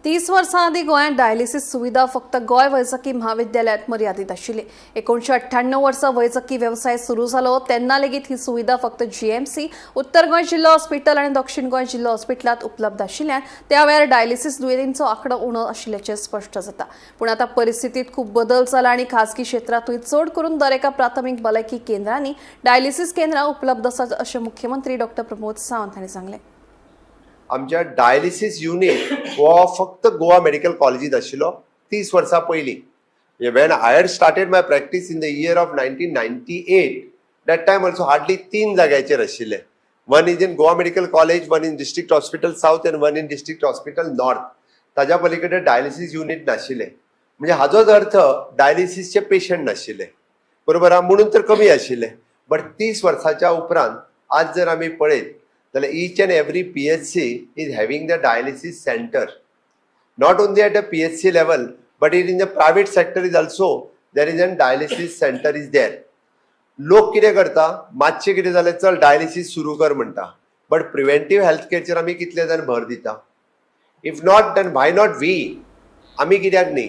30 वर्सां आदीं गोंयांत डायलिसीस सुविधा फक्त गोंय वैजकी म्हाविद्यालयांत मर्यादीत आशिल्ली. 1998 वर्सा वैजकी वेवसाय सुरू जालो तेन्ना लेगीत ही सुविधा फक्त जीएमसी, उत्तर गोंय जिल्लो हॉस्पिटल आनी दक्षिण गोंय जिल्लो हॉस्पिटलांत उपलब्ध आशिल्ल्यान त्या वेळार डायलिसीस दुयेंतींचो आंकडो उणो आशिल्ल्याचें स्पश्ट जाता. पूण आतां परिस्थितीत खूब बदल जाला आनी खासगी क्षेत्रांतूय चड करून दरेका प्राथमीक भलायकी केंद्रांनी डायलिसीस केंद्रां उपलब्ध आसात, अशें मुख्यमंत्री डॉ. प्रमोद सावंत हांणी सांगलें. आमच्या डायलिसीस युनीट हो फक्त गोवा मेडिकल कॉलेजीत आशिल्लो 30 वर्सां पयलीं. When I had started my practice in the year of 1998, that time also hardly तीन जाग्याचेर आशिल्ले. One is in Goa Medical College, one in District Hospital South and one in District Hospital North. ताज्या पलीकडे dialysis unit नाशिल्ले. म्हणजे हाजोच अर्थ डायलिसीसचे patient नाशिल्ले, बरोबर आहा? म्हणून तर कमी आशिल्ले. बट 30 वर्साच्या उपरांत आज जर आमी पळयत जाल्यार each and every PHC is having the dialysis center. Not only at a PHC level, but it in the private sector is also there is an dialysis center is there. लोक कितें करता, मातशें कितें जालें, चल डायलिसीस सुरू कर म्हणटा. बट प्रिवेंटीव हेल्थ केअरचेर आमी कितले जाण भर दिता? If not, then why not we? आमी कित्याक न्ही?